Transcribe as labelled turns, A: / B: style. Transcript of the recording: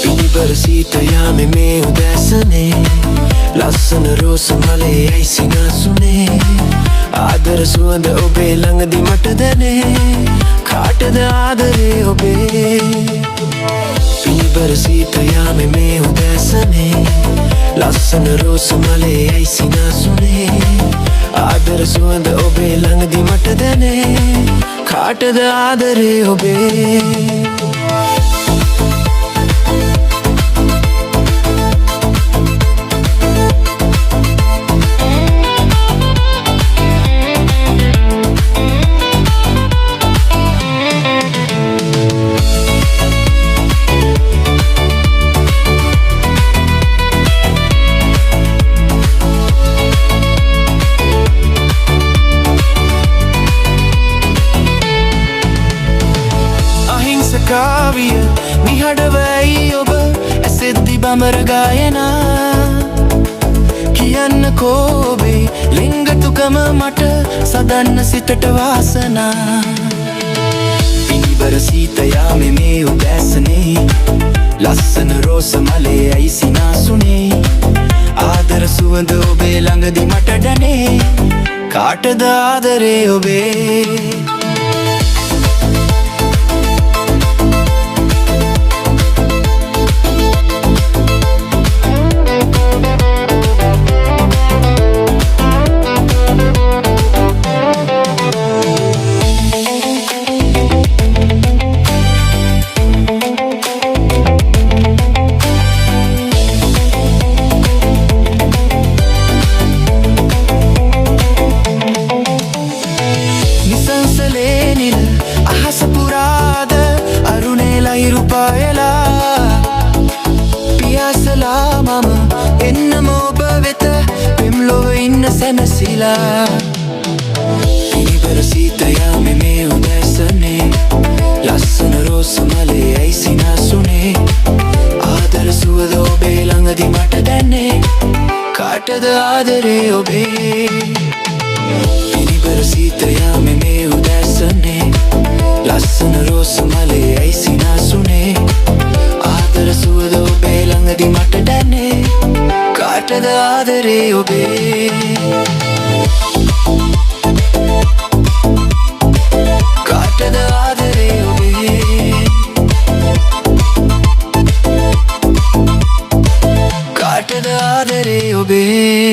A: පිනිබර සීත යාමේ මේ උදෑසනේ, ලස්සන රෝස මලේ ඇයි සිනාසුනේ? ආදර සුවඳ ඔබේ ළඟදි මට දැනේ. කාටද ආදරේ ඔබේ? පිනිබර සීත යාමේ මේ උදෑසනේ, ලස්සන රෝස මලේ ඇයි සිනාසුනේ? ආදර සුවඳ ඔබේ ළඟදි මට දැනේ. කාටද ආදරේ ඔබේ?
B: අහිංසකාවිය නිහඬව ඇයි ඔබ ඇසෙද්දි බමර ගායනා? කියන්නකෝ ඔබේ ලෙන්ගතුකම මට සදන්න සිතට වාසනා.
A: පිනිබර සීත යාමේ මේ උදෑසනේ, ලස්සන රෝස මලේ ඇයි සිනාසුනේ? ආදර සුවඳ ඔබේ ළඟදි මට දැනේ. කාටද ආදරේ ඔබේ?
B: නිසංසලේ නිල අහස පුරාද අරුණේ ලහිරු පායලා. පියාසලා මම එන්නම ඔබ වෙත, පෙම් ලොව ඉන්න සැනසීලා.
A: පිනිබර සීත යාමේ මේ උදෑසනේ, ලස්සන රෝස මලේ ඇයි සිනාසුනේ? ආදර සුවඳ ඔබේ ළඟදි මට දැනේ. කාටද ආදරේ ඔබේ? පිනිබර සීත යාමේ මේ උදෑසනේ, ලස්සන රෝස මලේ ඇයි සිනාසුනේ? ආදර සුවඳ ඔබේ ළඟදි මට දැනේ. කාටද ආදරේ ඔබේ? කාටද ආදරේ ඔබේ? කාටද ආදරේ ඔබේ?